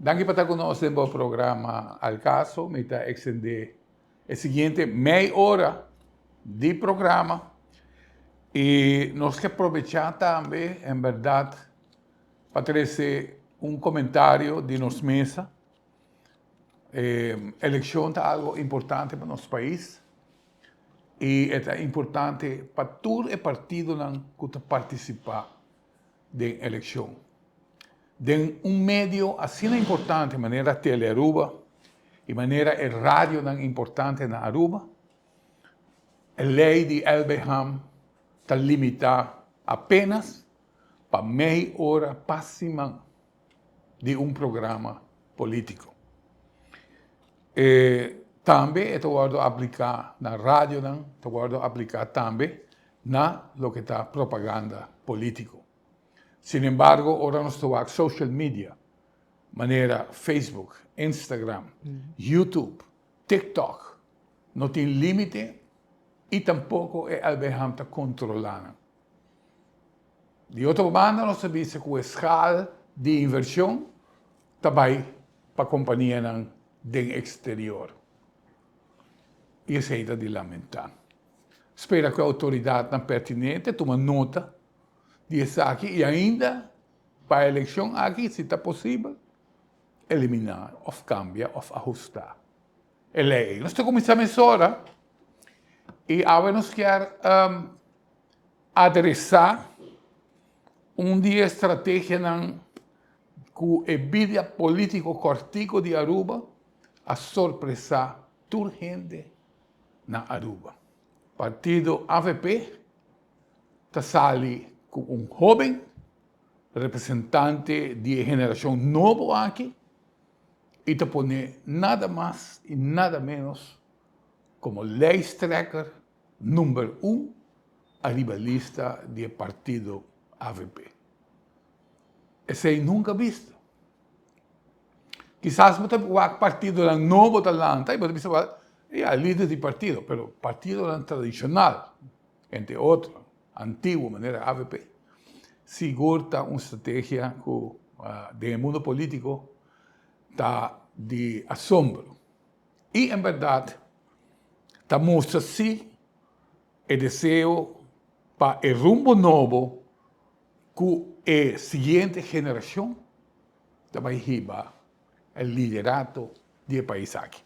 Danki pa ta ku nos den bo programa Al Caso. Mi ta ekstendé e siguiente mei ora di programa i nos ke probechá tambe en bèrdat pa trese un komentario di nos mesa. E elekshon ta algo importante pa nos pais i e ta importante pa tur e partidonan ku ta partisipá den elekshon. Den un medio asina importante manera Telearuba i manera e radionan importante na Aruba, e lei di LBHAM ta limitá apenas pa mei ora pa siman di un programa polítiko. E tambe e ta wòrdu apliká na radionan, ta wòrdu apliká tambe na loke ta propaganda polítiko. Sin embargo, ora nos ta wak social media, manera Facebook, Instagram, YouTube, TikTok, no tin límite i tampoko e LBHAM ta kontrolá nan. Di otro banda nos ta bisa ku e schaal di invershon ta bai pa kompanianan den eksterior. I esei ta di lamentá. Spera ku e outoridatnan pertinente tuma nota di esaki i ainda pa e elekshon aki, si ta posibel, eliminá òf kambia òf ahustá e lei. Nos ta kuminsá mesora i awe nos kier adresá un di e strategianan ku e bida polítiko kòrtiku di Aruba a sorpresá tur hende na Aruba. Partido avp ta sali ku un hóben representante di e generashon nobo aki i ta pone nada mas i nada ménos komo lijsttrekker number un ariba lista di e partido avp. Esei nunka bisto. Kisas bo ta wak partidonan nobo ta lanta i bo ta bisa wak, ya, lider di partido, pero partidonan tradishonal, entre otro, antiguo manera avp, sigur ta un strategia ku den e mundo politiko ta di asombro. I en bèrdat ta mustra si e deseo pa e rumbo nobo ku e siguiente generashon ta bai hiba e liderato di e pais aki.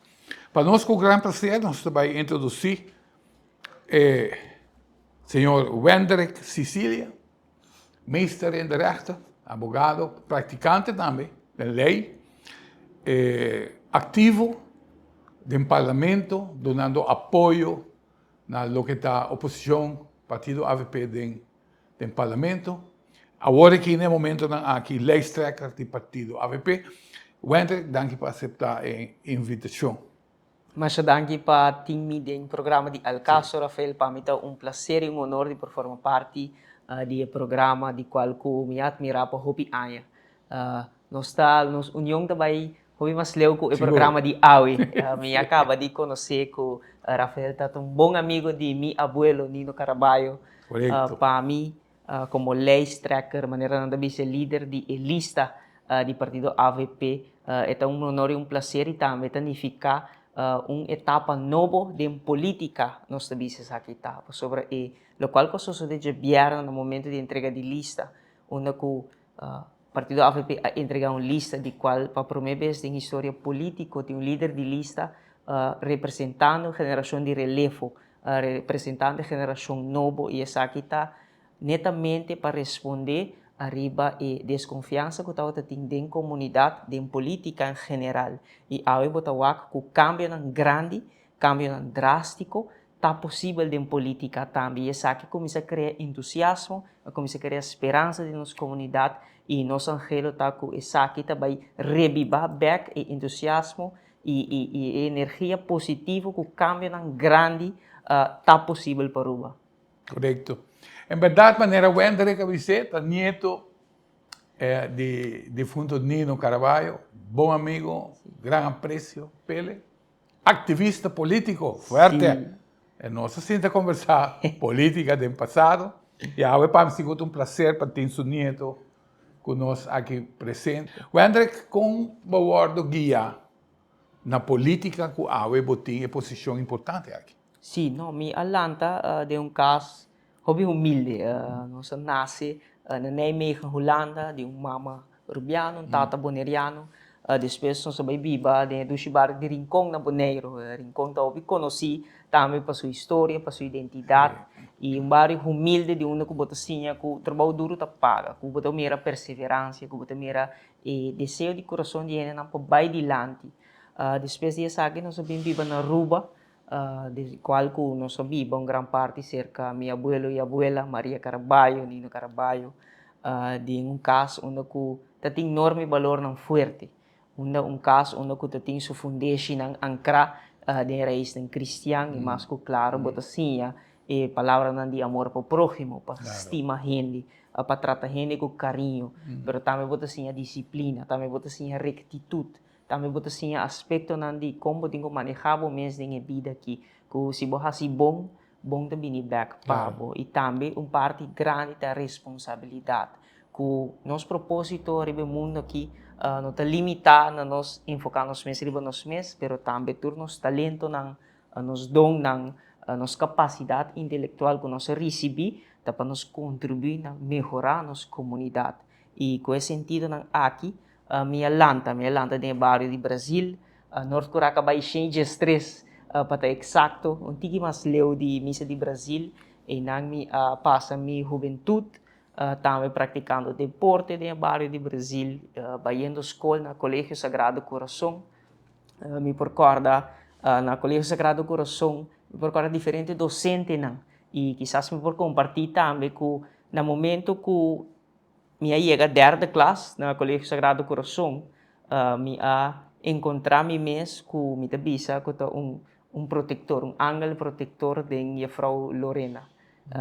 Pa nos ku gran plaser nos ta bai introdusí e señor Wendrick Cicilia, meester in de rechten, abogado, praktikante tambe den lei, aktivo den parlamento dunando apoyo na loke ta oposishon partido avp den den parlamento. Awor aki na e momentonan aki lijsttrekker di partido avp. Wendrick, danki pa asepta e invitacion. Masha danki pa tin mi den programa di Al Caso, Rafael. Pa mi ta un placer y un honor di por forma parti di e programa di cual cu mi a admira pa hopi aña. Nos ta, nos union ta bay hopi mas leu cu e programa di awe. Mi a caba di conoce cu Rafael ta un bon amigo di mi abuelo Nino Caraballo. Pa mi, como lijsttrekker, manera nan ta bisa lider di e lista di partido avp, e ta un honor y un placer y tambe ta nifica un etapa nobo den politica, nos ta bisa esaki ta. Pasobra e locual cu a sosode djabièrnè na momento di entrega di lista, unda cu Partido avp a entrega un lista di cual pa prome bes den historia politico tin un lider di lista representando generacion di relevo, representando e generacion nobo y esaki ta netamente pa responde ariba e desconfiansa cu tabata tin den comunidad, den politica en general y awe bo ta wak cu cambionan grandi, cambionan drastico Ta posibel den politica tambe y esaki a cuminsa crea entusiasmo, a cuminsa crea speransa den nos comunidad y nos anhelo ta cu esaki ta bay rebiba bek e entusiasmo y y e energia positivo cu cambionan grandi ta posibel pa Aruba. Corecto. En berdad manera Wendrick a bis'é ta nieto di difunto Nino Caraballo, bon amigo, gran aprecio p'ele. Activista politico fuerte. E nos a sinta conversa politica den pasado y awe pa mi sigur ta un placer pa tin su nieto. ku nos aki presente. Wendrick, kon bo wòrdu guiá na polítika ku awe bo tin e posishon importante aki? Sí, no, mi a lanta den un kas hopi humilde. Nos a nase na Nijmegen, Hulanda, di un mama Rubiano, un tata Boneriano. Despues nos a bai biba den e dushi bario di Rincon na Boneiru. Rincon ta hopi konosí tambe pa su historia, pa su identidat. I un bario humilde di unda ku bo ta siña ku trabou duru ta paga, ku bo ta mira perseveransia, ku bo ta mira e deseo di kurason di hendenan pa bai dilanti. Despues di esaki nos a bin biba na Aruba, di kual ku nos a biba un gran parti serka mi abuelo i abuela, Maria Caraballo, Nino Caraballo, den un kas unda ku ta tin norma i balornan fuerte, unda un kas unda ku ta tin su fundeshinan ankrá den e raisnan kristian i mas ku klaro bo ta siña e palabranan di amor pa próhimo, pa stima hende, pa trata hende ku kariño, pero tambe bo ta siña disiplina, tambe bo ta siña rektitut, Tambe bo ta siña aspektonan di kon bo tin ku manehá bo mes den e bida akí, ku si bo hasi bon, bon ta bini bèk pa bo. I tambe un parti grandi ta responsabilidat, ku nos propósito riba e mundu akí no ta limitá na nos enfoká nos mes riba nos mes, pero tambe tur nos talentonan, nos donnan, nos kapasidat intelektual ku nos a risibí ta pa nos kontribuí na mehorá nos komunidat. I ku e sentidonan aki Mi a lanta, mi a lanta den e bario di Brazil, Noord Curaca bai shen diestres pa ta exacto, un tiki mas leu di misa di Brazil, einan mi a pasa mi hubentud, tambe practicando deporte den e bario di Brazil, bayendo scol na Colegio Sagrado Corazon. Mi por corda na Colegio Sagrado Corazon, mi por corda diferente docentenan y kisas mi por comparti tambe cu na momento cu Mi a yega derde klas na Colegio Sagrado Corazon. Mi a encontra mi mes cu mi ta bisa cu ta un un protector, un angel protector den Juffrouw Lorena.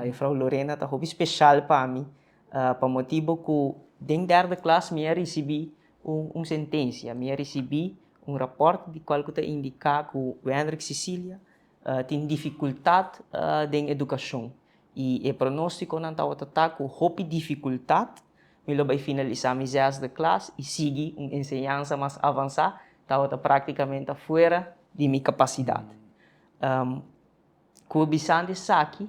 Juffrouw Lorena ta hopi special pa mi pa motibo cu den derde klas mi a ricibi un un sentencia, mi a ricibi un rapport di cual cu ta indica cu Wendrick Cicilia tin dificultad den educacion. I e pronóstikonan tabata ta ku hopi difikultat mi lo bai finalisá mi zesde klas i sigui un enseñansa mas avansá tabata práktikamente afuera di mi kapasidat. Ku bisando esaki,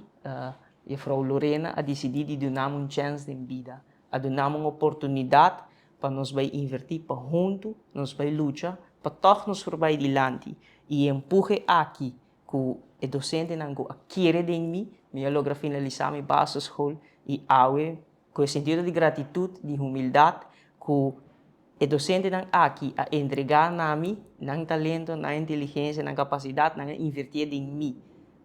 Jefrou Lorena a disidí di duna mi un chèns den bida, a duna mi un oportunidat pa nos bai invertí, pa huntu nos bai lucha pa tòg nos por bai dilanti. I e empuhe aki Ku e dosentenan ku a kere den mi, mi a logra finalisá mi basisschool i awe ku e sentido di gratitut, di humildat ku e dosentenan aki a entregá na mi, nan talento, nan inteligensia, nan kapasidat, nan a invertié den mi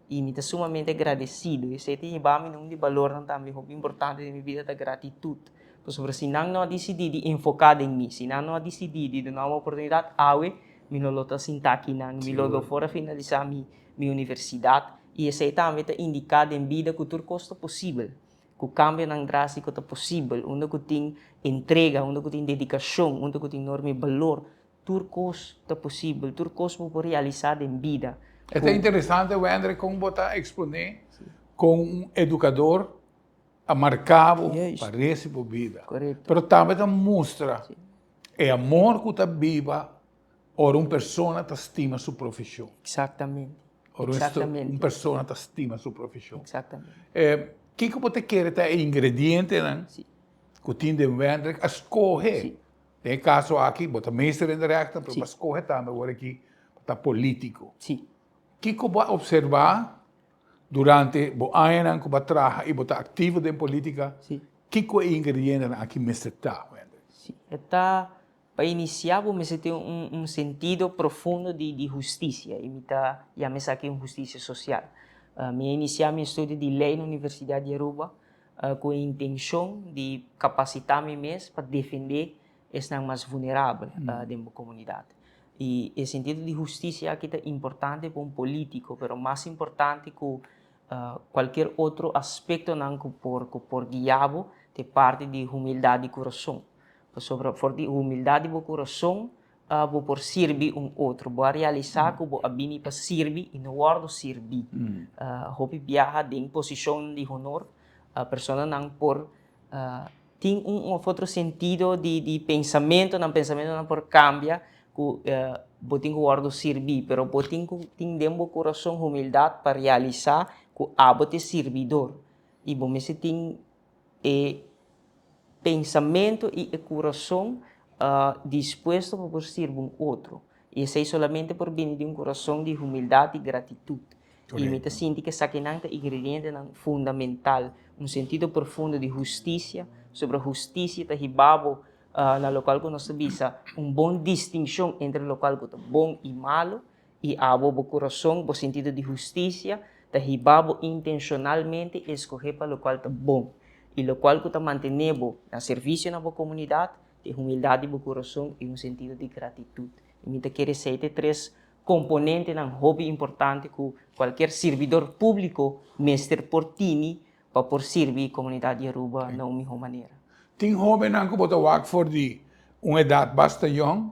i mi ta sumamente gradesido. Esei ta hiba mi na un di balornan tambe hopi importante den mi bida ta gratitut. Pasobra si nan no a disidí di enfoká den mi, si nan no a disidí di duna mi oportunidat, awe Mi no lo ta sinta akinan, mi lo lo for a finalisá mi mi universidat i esei tambe ta indiká den bida ku tur kos ta posibel, ku kambionan drástiko ta posibel, unda ku tin entrega, unda ku tin dedikashon, unda ku tin norma i balor, tur kos ta posibel, tur kos bo por realisá den bida. E ta interesante, Wendrick, kon bo ta eksponé kon un edukador a marká bo pa resi bo bida. Pero tambe ta mustra e amor ku ta biba ora un persona ta stima su profeshon. Exactamente. Ora un persona ta stima su profeshon. Exactamente. Kiko bo ta kere ta e ingredientenan ku tin den Wendrick a skohe? Den e kaso aki bo ta meester in de rechten, pero bo a skohe tambe awor aki pa ta polítiko. Kiko bo a opservá Durante bo añanan ku bo a traha i bo ta aktivo den politika, kiko e ingredientenan aki mester ta, Wendel? Sí, e ta, pa inisiá bo mester tin un un sentido profundo di di hustisia i mi ta yama esaki un hustisia sosial. Mi a inisiá mi estudio di lei na Universidat di Aruba ku e intenshon di kapasitá mi mes pa defendé esnan mas vulnerabel den bo komunidat. I e sentido di hustisia aki ta importante pa un polítiko, pero mas importante ku kualkier otro aspektonan ku por ku por guia bo ta e parti di humildat di kurason. Pasobra for di humildat di bo kurason bo por sirbi un otro. Bo a realisá ku bo a bini pa sirbi i no wòrdu sirbí. Hopi biaha den posishon di honor personanan por. Tin un of otro sentido di di pensamento, nan pensamentonan por cambia cu bo tin cu wordo sirbi, pero bo tin cu tin den bo curason humildad pa realisa cu abo ta e sirbidor y bo mester tin e pensamento y e curason dispuesto pa por sirbi un otro. Y esey solamente por bini di un curason di humildad y gratitud. Y mi ta sinti cu esakinan ta ingredientenan fundamental, un sentido profundo di husticia, sobra husticia ta hiba bo na locual cu nos ta bisa un bon distincion entre locual cu ta bon y malo, y abo bo curason, bo sentido di husticia ta hiba bo intencionalmente escoge pa locual ta bon y locual cu ta mantene bo na servicio na bo comunidad, E humildad di bo curason y un sentido di gratitud. Y mi ta kere esey ta e tres componentenan hopi importante cu cualkier sirbidor publico mester por tini pa por sirbi comunidad di Aruba na un miho manera. Tin hobennan cu bo ta wak for di un edad basta yong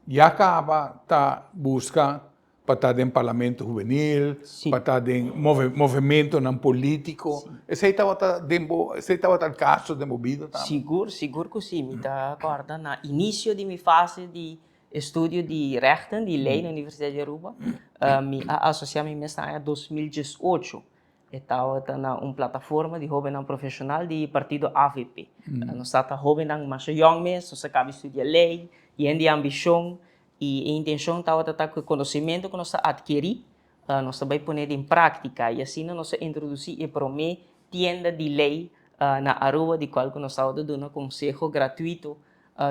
ya caba ta busca pa ta den parlamento hubenil, pa ta den movementonan politico. Esey tabata den bo, esey tabata el caso den bo bida tambe? Sigur, sigur cu si. Mi ta corda na inicio di mi fase di estudio di rechten, di ley na Universidad di Aruba, mi a asocia mi mes na aña 2018. E tabata na un plataforma di hobennan profesional di partido avp. Nos tabata hobennan masha yong mes, nos a caba di studia ley, yen di ambicion. I e intencion tabata ta cu e conocimento cu nos ta adkeri, nos ta bay pone den practica y asina nos a introduci e prome tienda di ley na Aruba di cual cu nos tabata duna conseho gratuito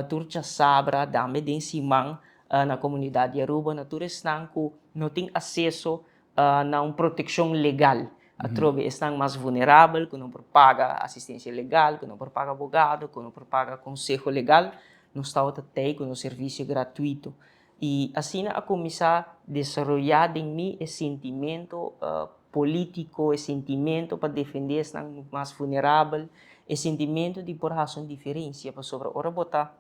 tur djasabra tambe den siman na comunidad di Aruba na tur esnan cu no tin aceso na un proteccion legal. Atrobe esnan mas vulnerabel cu no por paga asistencia legal, cu no por paga abogado, cu no por paga conseho legal, nos tabata tei cu nos servicio gratuito. Y asina a cuminsa desaroya den mi e sentimento politico, e sentimento pa defende esnan mas vulnerabel, e sentimento di por haci un diferencia, pasobra ora bo ta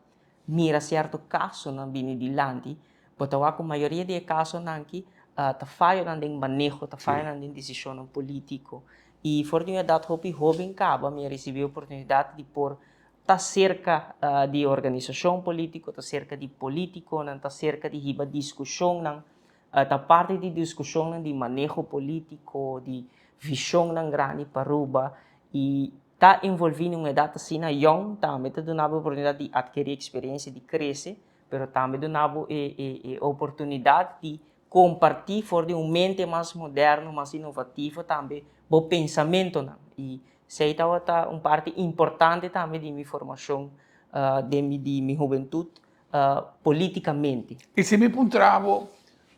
mira cierto casonan bini dilanti, bo ta wak cu mayoria di e casonan aki ta fayonan den maneho, ta fayonan den decisionnan politico. Y for di un edad hopi hoben caba mi a ricibi e oportunidad di por ta cerca di organisacion politico, ta cerca di politiconan, ta cerca di hiba discusionnan, ta parti di discusionnan di maneho politico, di visionnan grandi pa Aruba y ta envolvi na un edad asina yong tambe ta duna bo e oportunidad di adkeri experiencia, di crece, pero tambe duna bo e e oportunidad di comparti for di un mente mas moderno, mas innovativo tambe bo pensamentonan y esey tabata un parti importante tambe di mi formacion den mi di mi hubentud politicamente. Y si mi puntra bo,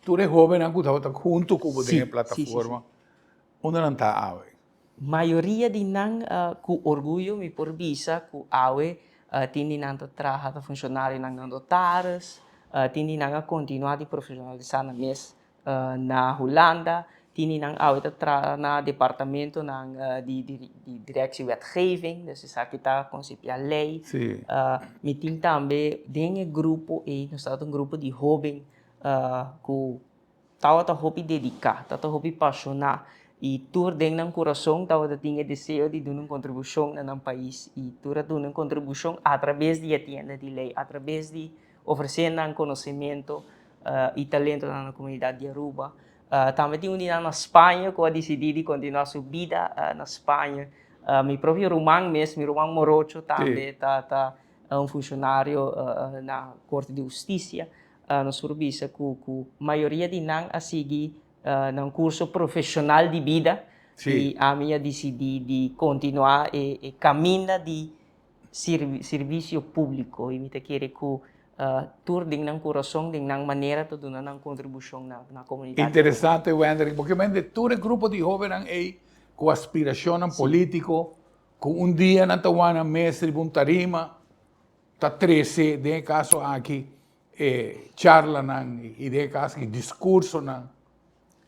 tur e hobennan cu tabata hunto cu bo den e plataforma, unda nan ta awe? Mayoria di nan cu orguyo mi por bisa cu awe tin di nan ta traha ta funcionarionan na notaris, tin di nan a continua di profesionalisa nan mes na Hulanda, tin di nan awe ta traha na departamentonan di directie wetgeving, dus esaki ta concipia ley. Mi tin tambe den e grupo ey, nos tabata un grupo di hoben cu Tabata hopi dediká, tabata hopi pashoná i tur den nan kurason tabata tin e deseo di duna un kontribushon na nan pais i tur a duna un kontribushon atrabes di e tienda di lei, atrabes di ofresé nan konosementu i talento na nan komunidat di Aruba. Tambe tin un di nan na Spaña ku a disidí di kontinuá su bida na Spaña. Mi propio ruman mes, mi ruman morocho tambe ta un funshonario na Korte di Hustisia. Nos por bisa ku ku mayoria di nan a sigui nan kurso profeshonal di bida i ami a disidí di kontinuá e kaminda di servisio públiko i mi ta kere ku tur den nan kurason, den nan manera ta duna nan kontribushon na komunidat. Interesante Wenderick, bo ke mende tur e grupo di hóbennan ei ku aspirashonnan polítiko ku un dia nan ta wak nan mes riba un tarima ta trese den e kaso aki e charlanan i den e kaso aki diskursonan,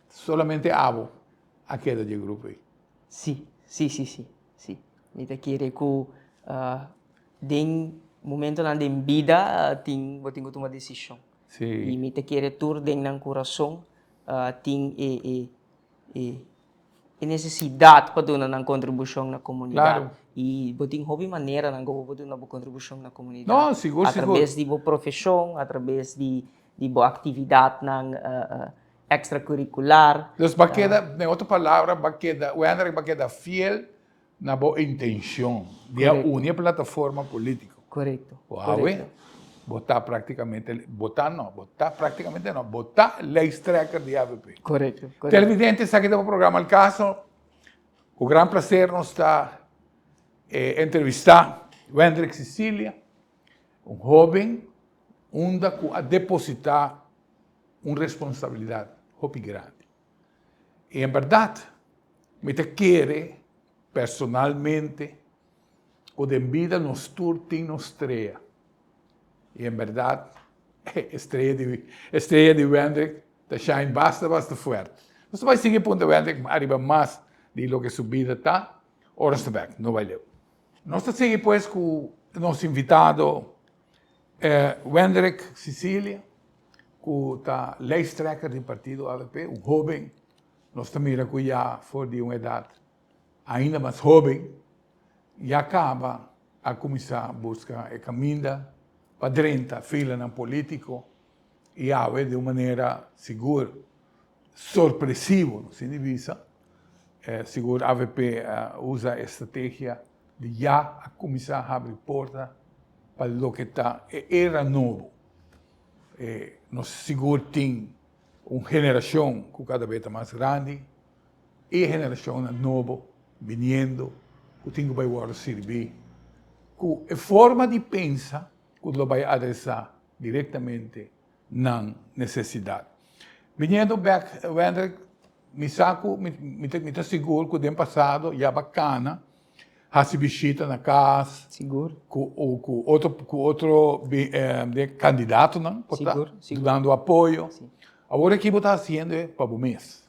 solamente abo a keda dje grupo ei. Sí, sí, sí, sí, sí. Mi ta kere ku den momentonan den bida tin bo tin ku tuma desishon. Sí. I mi ta kere tur den nan kurason tin e e e. E nesesidat pa duna nan kontribushon na komunidat. Claro. I bo tin hopi maneranan ku bo por duna bo kontribushon na komunidat. No, sigur, sigur. Atrabes di bo profeshon, atrabes di di bo aktividatnan ekstrakurikular. Dus bo a keda, den otro palabra, bo a keda, Wendrick bo a keda fiel na bo intenshon di a uni e plataforma polítiko. Korekto. Bo awe, bo ta praktikamente, bo ta no, bo ta praktikamente no, bo ta lijsttrekker di avp. Korekto, korekto. Televidente, esaki ta bo programa Al Caso. Ku gran plaser nos ta entrevistá Wendrick Cicilia, un hóben unda ku a depositá un responsabilidat hopi grandi. I en bèrdat mi ta kere personalmente ku den bida nos tur tin nos strea. I en bèrdat e strea di e strea di Wendrick ta shine basta basta fuerte. Nos ta bai sigui puntra Wendrick ariba mas di loke su bida ta ora nos ta bèk. No bai leu. Nos ta sigui pues ku nos invitado Wendrick Cicilia ku ta lijsttrekker di partido avp, un hoben, nos ta mira ku ya for di un edat ainda mas hoben ya kaba a kuminsá buska e kaminda pa drenta filanan polítiko i awe di un manera sigur sorpresivo, nos tin di bisa, sigur avp a usa e strategia di ya a kuminsá habri porta pa loke ta e era nobo. Nos sigur tin un generashon ku kada bes ta mas grandi i e generashonnan nobo biniendo ku tin ku bai wòrdu sirbí ku e forma di pensa ku lo bai adresá direktamente nan nesesidat. Biniendo bèk, Wendrick, mi sa ku mi ta sigur ku den pasado ya bo a kana hasi bishita na kas ku otro ku otro kandidatonan por ta dunando apoyo. Awor aki bo ta hasiendo e pa bo mes.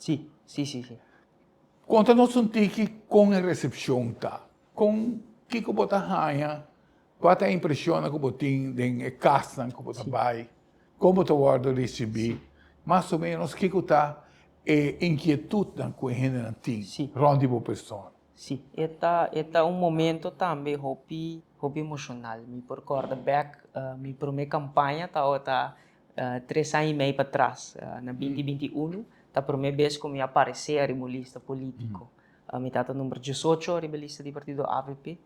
Konta nos un tiki kon e resepshon ta. Kon kiko bo ta haña? Kua ta e impreshonnan ku bo tin den e kasnan ku bo ta bai? Kon bo ta wòrdu risibí? Mas o ménos kiko ta e inkietutnan ku e hendenan tin rònt di bo persona? Sí, e ta e ta un momento tambe hopi hopi emoshonal. Mi por kòrda bèk mi promé kampaña tabata tres aña i mei patras, na binti binti unu, ta promé bes ku mi a paresé ariba un lista polítiko. Mi tabata number diesocho riba e lista di partido avp.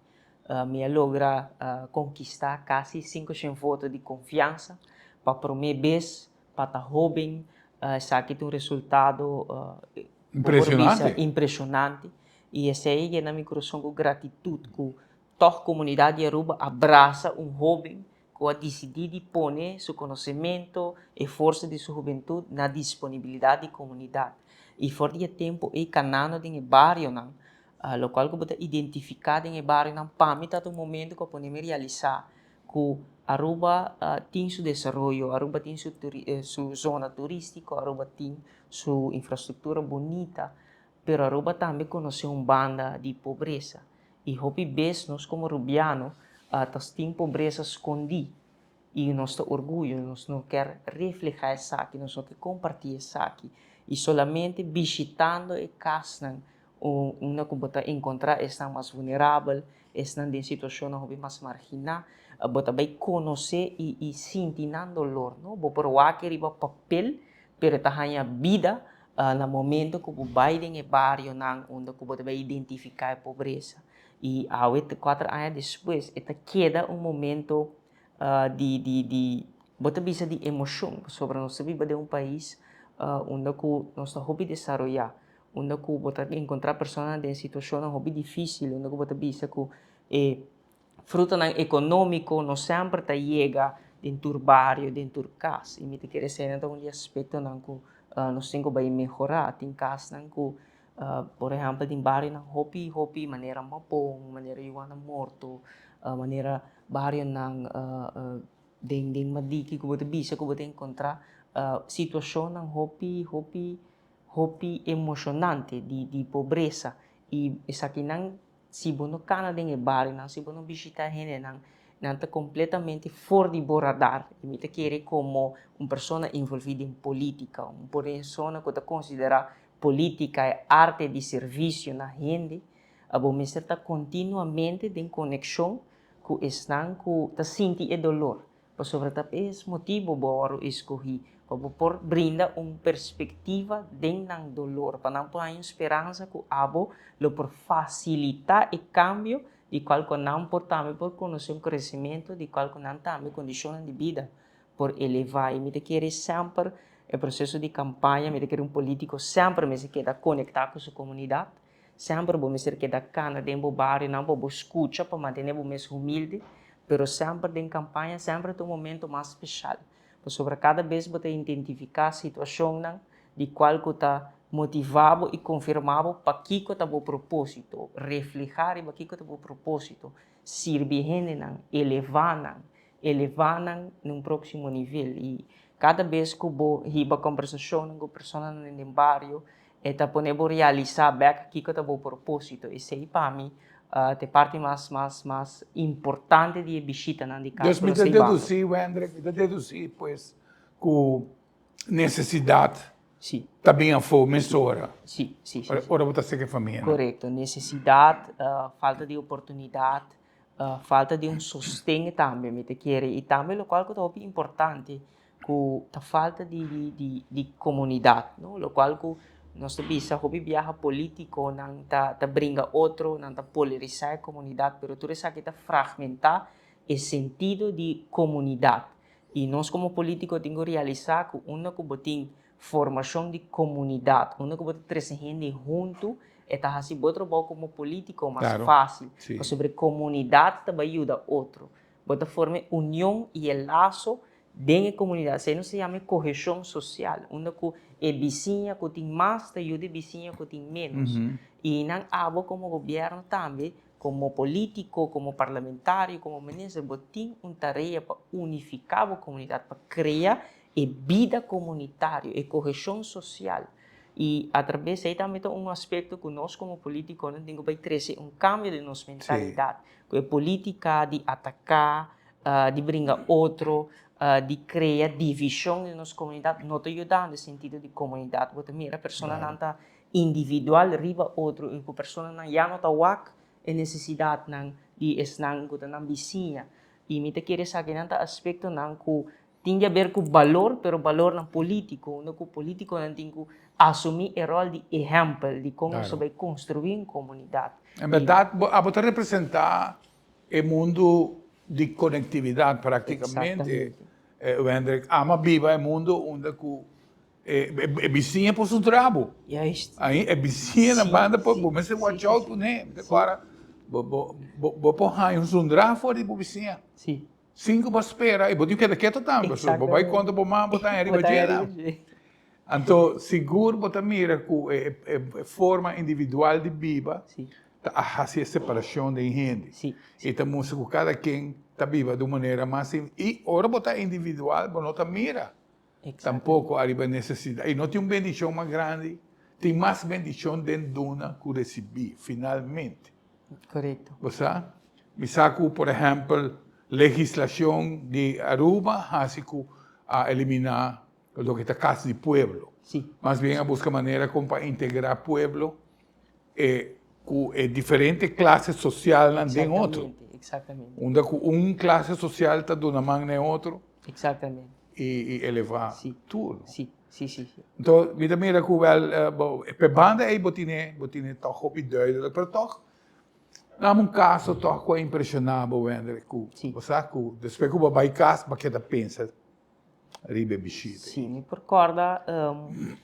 Mi a logra konkistá kasi sinkoshen voto di konfiansa pa promé bes pa ta hóben. Esaki ta un resultado impreshonante i esei a yena mi kurason ku gratitut ku tòg komunidat di Aruba a brasa un hóben ku a disidí di pone su konosementu, e forsa di su hubentut na disponibilidat di komunidat. I for di e tempu ei kanando den e barionan, lokual ku bo ta identifiká den e barionan, pa mi tabata un momentu ku a pone mi realisá ku Aruba tin su desaroyo, Aruba tin su su zona turístiko, Aruba tin su infrastruktura bunita, pero Aruba tambe konosé un banda di pobresa. I hopi bes nos komo rubiano ta tin pobresa skondí i nos ta orguyo, nos no kier reflehá esaki, nos no ke kompartí esaki. I solamente bishitando e kasnan unda ku bo ta enkontrá esnan mas vulnerabel, esnan den situashonnan hopi mas marginá, bo ta bai konosé i sinti nan dolor, no? Bo por wak riba papel, pero e ta haña bida Na momento ku bo bai den e barionan unda ku bo ta bai identifiká e pobresa i awe kuater aña despues e ta keda un momento di di di bo ta bisa di emoshon pasobra nos ta biba den un pais unda ku nos ta hopi desaroyá unda ku bo ta enkontrá personanan den situashonnan hopi difisil unda ku bo ta bisa ku e Frutanan ekonómiko no semper ta yega den tur bario, den tur kas. I mi ta kere esei nan ta un di aspektonan ku nos tin ku bai mehorá. Tin kasnan ku, por ehèmpel, tin barionan hopi, hopi manera Mapon, manera Yuana Morto, manera barionan den den Madiki ku bo ta bisa ku bo ta enkontrá situashonnan hopi, hopi, hopi emoshonante di di pobresa. I esakinan Si bo no kana den e barionan, si bo no bishita e hendenan, nan ta kompletamente for di bo radar. I mi ta kere komo un persona envolví den polítika, un persona ku ta konsiderá Politica e arte di servicio na hende, abo mester ta continuamente den conexion cu esnan cu ta sinti e dolor, pasobra ta p'es motibo bo a wòrdu escogi, pa bo por brinda un perspectiva den nan dolor, pa nan por haña un speransa cu abo lo por facilita e cambio di cual cu nan por tambe por conoce un crecimento di cual cu nan tambe condicionnan di bida por eleva. Y mi ta kere semper e proceso di campaña, mi ta kere un politico semper mester keda conecta cu su comunidad, semper bo mester keda cana den bo barionan pa bo scucha, pa mantene bo mes humilde, pero semper den campaña semper ta un momento mas special, pasobra cada bes bo ta identifica situacionnan di cual cu ta motiva bo y confirma bo pakico ta bo proposito, refleha riba kico ta bo proposito, sirbi hendenan, eleva nan, elevá nan na un próksimo nivel. I kada bes ku bo hiba kòmbersashonnan ku personanan den bario, e ta pone bo realisá bèk kiko ta bo propósito. Esei pa mi ta e parti mas mas mas importante di e bishitanan di Dus kas mi ta Rosei Banda. dedusí, Wendrick, mi ta dedusí pues ku nesesidat ta bin afó mesora ora bo ta seka e famianan. Korekto, nesesidat, falta di oportunidat, Falta di un sosten tambe mi ta kere y tambe locual cu ta hopi importante cu ta falta di di di comunidad no locual cu nos ta bisa hopi biaha politiconan ta ta bringa otro nan ta polarisa e comunidad pero tur esaki ta fragmenta e sentido di comunidad y nos como politico tin cu realisa cu unda cu bo tin Formashon di komunidat. Unda ku bo ta trese hende huntu, e ta hasi bo trabou komo polítiko mas fásil. Pasobra e komunidat ta bai yuda otro. Bo ta forma e union i e laso den e komunidat. Esei nos ta yama e koheshon sosial, unda ku e bisiña ku tin mas ta yuda e bisiña ku tin ménos. I nan abo komo gobièrnu tambe, komo polítiko, komo parlamentario, komo minister, bo tin un tarea pa unifiká bo komunidat, pa krea e bida komunitario, e koheshon sosial. I atrabes ei tambe ta un aspekto ku nos komo politikonan tin ku bai trese un kambio den nos mentalidat. Ku e politika di ataká, di bringa otro, di krea divishon den nos komunidat no ta yudando e sentido di komunidat. Bo ta mira personanan ta individual riba otro i ku personanan ya no ta wak e nesesidatnan di esnan ku ta nan bisiña. I mi ta kere esaki nan ta aspektonan ku Tin di haber ku balor, pero balornan polítiko, unda ku polítikonan tin ku asumí e ròl di ehèmpel di kon nos ta bai konstruí un komunidat. En bèrdat, bo abo ta representá e mundu di konektividat praktikamente, Wendrick. Ama biba e mundu unda ku e bisiña por suntra bo. Ahi e bisiña na banda por, bo mester watch out kuné. Bo bo por haña un sundra for di bo bisiña. Sin ku bo a spera i bo tin keda keto tambe pasobra bo bai konta bo mama bo ta haña riba dje nan. Anto sigur bo ta mira ku e forma individual di biba ta a hasi e separashon den hende i ta mustra ku kada ken ta biba di un manera mas i ora bo ta individual bo no ta mira tampoko ariba nesesidat i no tin un bendishon mas grandi tin mas bendishon den duna ku risibí finalmente. Korekto. Bo sa? Mi sa ku, por ehèmpel, legislashon di Aruba hasi ku a eliminá loke ta kas di pueblo. Sí. Mas bien a buska manera kon pa integrá pueblo e ku e diferente klase sosialnan den otro. Eksaktamente, eksaktamente. Unda ku un klase sosial ta duna man na e otro. Eksaktamente. I elevá tur. Sí. Sí, sí, sí. Entonces, mi ta mira ku wel, bo, p'e banda ei bo tine, bo tine tòg hopi duidelijk, pero tòg, dame un kaso tòg ku a impreshoná bo, Wendrick, ku Sí. bo sa ku despues ku bo bai kas bo a keda pensa riba e bishita ei. Sí, mi por kòrda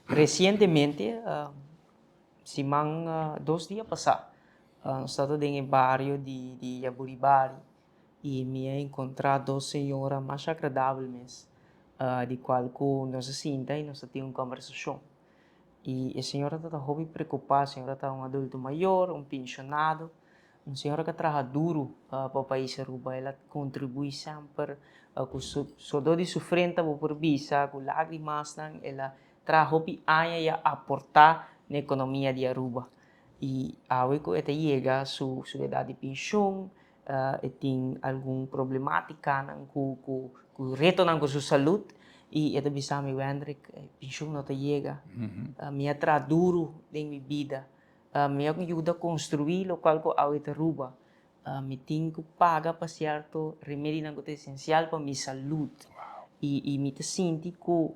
resientemente, siman dos dia pasá, nos tabata den e bario di di Yaburibari i mi a enkontrá dos señora masha agradabel mes. Di cual cu nos a sinta y nos a tin un conversacion. Y e señora ta ta hopi preocupa, e señora ta un adulto mayor, un pensionado, un señora cu a traha duro pa pais Aruba, el a contribui semper cu su sodor di su frenta bo por bisa, cu lagrimasnan, el a traha hopi aña y a aporta na economia di Aruba. Y awe cu e ta yega su edad di pension, E tin algun problemátikanan ku ku retonan ku su salud. I e ta bisa mi, Wendrick, penshun no ta yega. Mi a traha duru den mi bida. Mi a yuda konstruí lokual ku awe ta Aruba. Mi tin ku paga pa sierto remedinan ku ta esensial pa mi salud. I mi ta sinti ku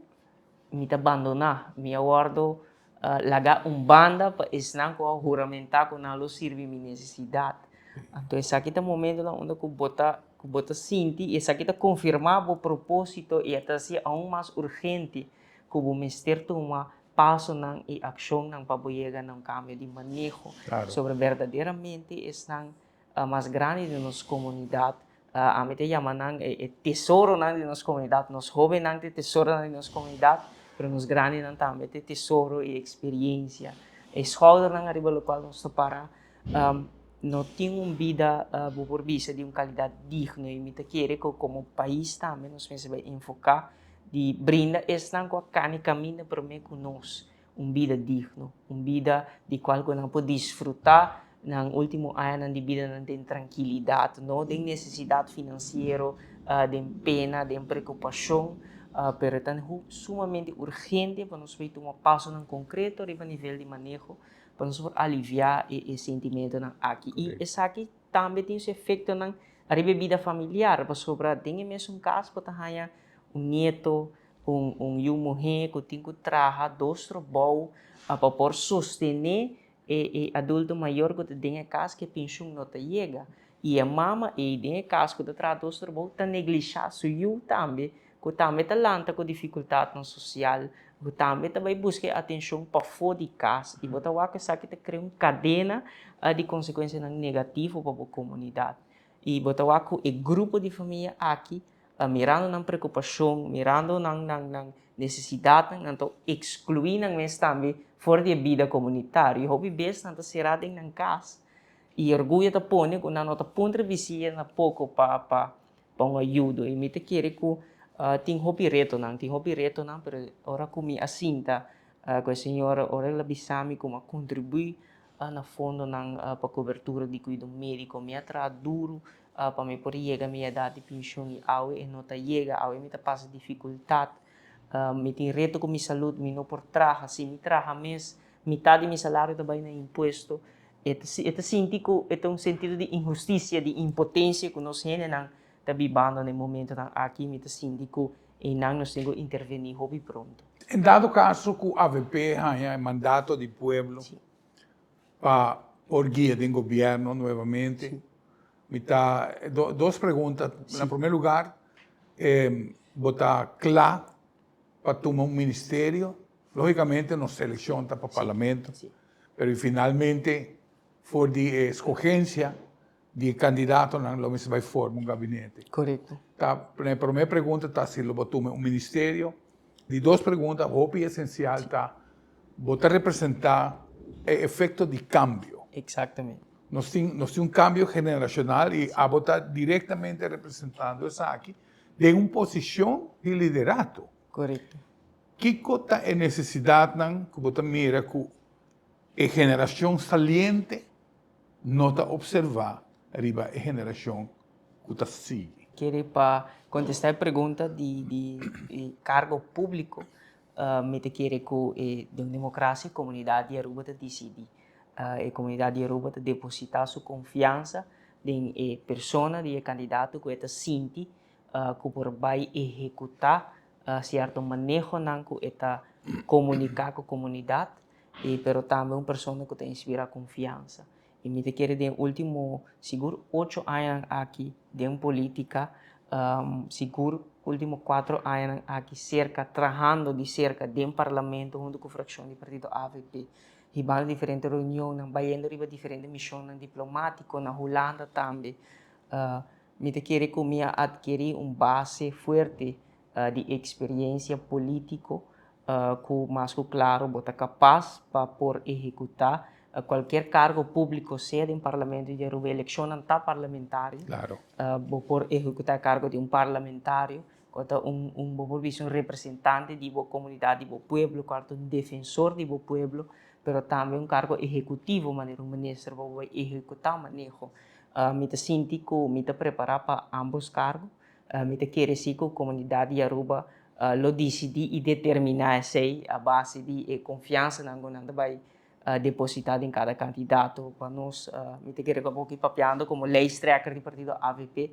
mi ta bandoná. Mi a wòrdu laga un banda pa esnan ku a huramentá ku nan lo sirbi mi nesesidat. Anto esaki ta momentonan unda ku bo ta ku bo ta sinti i esaki ta konfirmá bo propósito i a ta hasi aun mas urgente ku bo mester tuma pasonan i akshonnan pa bo yega na un kambio di maneho sobre berdaderamente esnan mas grandi di nos komunidat. Ami ta yama nan e tesoronan di nos komunidat. Nos hóbennan ta e tesoronan di nos komunidat, pero nos grandinan tambe ta e tesoro i eksperiensia. E skoudernan ariba lokual nos ta para no tin un bida, bo por bisa, di un kalidat digno i mi ta kere ku komo pais tambe nos mester bai enfoká di brinda esnan ku a kani kaminda promé ku nos un bida digno, un bida di cual cu nan por disfruta nan ultimo añanan di bidanan den trankilidad, no den necesidad financiero, den pena, den preocupacion, pero e ta sumamente urgente pa nos bay tuma pasonan concreto riba nivel di maneho pa nos por alivia e sentimentonan aki. Y esaki tambe tin su efectonan riba e bida familiar, pasobra den e mesun cas bo ta haña un nieto, Un yu muhé ku tin ku traha dos trabou pa por sostené e adulto mayor ku ta den e kas ku e penshun no ta yega. I e mama ei den e kas ku ta traha dos trabou ta neglishá su yu tambe, ku tambe ta lanta ku difikultatnan sosial, ku tambe ta bai buska e atenshon pafó di kas. I bo ta wak ku esaki ta krea un kadena di konsekuensianan negativo pa bo komunidat. I bo ta wak ku e grupo di famia aki Mirando nan preokupashon, mirando nan nan nan nesesidatnan, nan ta ekskluí nan mes tambe for di e bida komunitario. Hopi bes nan ta será den nan kas i orguyo ta pone ku nan no ta puntra bisiña na poko pa pa pa un ayudo. I mi ta kere ku tin hopi retonan, tin hopi retonan, pero ora ku mi a sinta ku e señora, ora el a bisa mi ku mi a kontribuí na fondonan pa kobertura di kuido médiko, mi a traha duru Pa mi por yega mi edat di penshun i awe e no ta yega, awe mi ta pasa difikultat, mi tin reto ku mi salud, mi no por traha, si mi traha mes mitat di mi salario ta bai na impuesto, e ta e ta sinti ku e ta un sentido di inhustisia, di impotensia ku nos hendenan ta bibando na e momentonan aki, mi ta sinti ku einan nos tin ku intervení hopi pronto. En dado kaso ku avp haña e mandato di pueblo Pa por guia den gobierno nuevamente. Mi ta dos pregunta. Na primer lugar, bo ta cla pa tuma un ministerio? Logicamente nos seleccion ta pa parlamento, pero finalmente for di e escogencia di e candidatonan lo mester bay forma un gabinete. Correcto. Ta, e prome pregunta ta si lo bo tuma un ministerio. Di dos pregunta hopi esencial ta, bo ta representa e efecto di cambio. Exactamente. Nos tin, nos tin un cambio generacional y abo ta directamente representando esaki den un posicion di liderato. Correcto. Kico ta e necesidadnan cu bo ta mira cu e generacion saliente no ta observá riba e generashon ku ta sigui. Kere pa kontestá e pregunta di di kargo públiko, mi ta kere ku e den un demokrasia e komunidat di Aruba ta disidí. E komunidat di Aruba ta depositá su konfiansa den e persona di e kandidato ku e ta sinti ku por bai ehekutá sierto manehonan ku e ta komuniká ku komunidat. I pero tambe un persona ku ta inspirá konfiansa. I mi ta kere den último sigur ocho añanan aki den polítika, sigur último kuatro añanan aki serka trahando di serka den parlamento huntu ku frakshon di partido avp, hibando diferente reunionnan, bayendo riba diferente mishonnan diplomátiko na Hulanda tambe. Mi ta kere ku mi a atkerí un base fuerte di experiencia politico cu mas cu claro bo ta capaz pa por ehecuta cualkier cargo publico sea den Parlamento di Aruba, eleccionnan ta parlamentario, bo por ehecuta e cargo di un parlamentario cu ta un un bo por bisa un representante di bo comunidad, di bo pueblo, cual ta un defensor di bo pueblo, pero tambe un cargo ehecutivo manera un minister bo por ehecuta maneho. Mi ta sinti cu mi ta prepara pa ambos cargo. Mi ta kere si ku komunidat di Aruba lo disidí i determiná esei a base di e konfiansanan ku nan ta bai depositá den kada kandidato. Pa nos, mi ta kere ku abo aki papiando komo lijsttrekker di partido avp,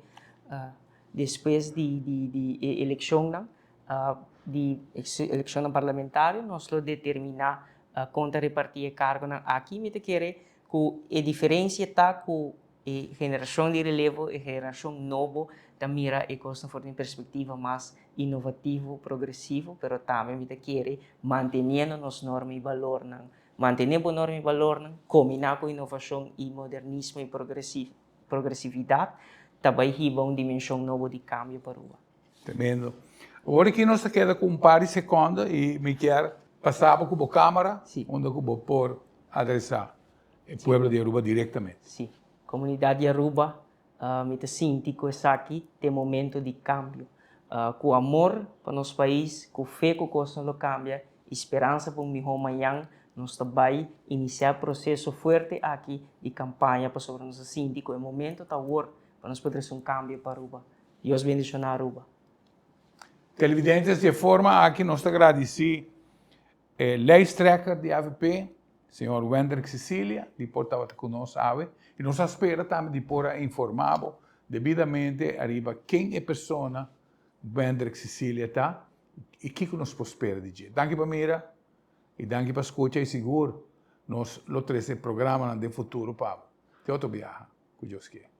despues di di e elekshonnan, di elekshonnan parlamentario, nos lo determiná kon ta repartí e kargonan aki. Mi ta kere ku e diferensia ta ku E generashon di relevo, e generashon nobo ta mira e kosnan for di un perspektiva mas inovativo, progresivo, pero tambe mi ta kere manteniendo nos norma i balornan. Mantene bo norma i balornan kombiná ku inovashon i modernismo i progresividat ta bai hiba un dimenshon nobo di kambio pa Aruba. Tremendo. Awor aki nos ta keda ku un par di sekondo i mi kier pasa bo ku bo kamera unda ku bo por adresá E pueblo di Aruba directamente. Sí. Comunidad di Aruba, mi ta sinti cu esaki ta e momento di cambio. Cu amor pa nos pais, cu fe cu cosnan lo cambia y speransa pa un miho mañan, nos ta bay inicia e proceso fuerte aki di campaña pasobra nos ta sinti cu e momento ta awor pa nos por trece un cambio pa Aruba. Dios bendiciona Aruba. Televidentes, di e forma aki nos ta gradici E lijsttrekker di avp, señor Wendrick Cecilia, di por tabata cu nos awe y nos a spera tambe di por a informa bo debidamente ariba ken e persona Wendrick Cecilia ta y kico nos por spera di dje. Danki pa mira y danki pa scucha y sigur nos lo trece programanan den futuro pa bo. Te otro biaha cu Dios kier.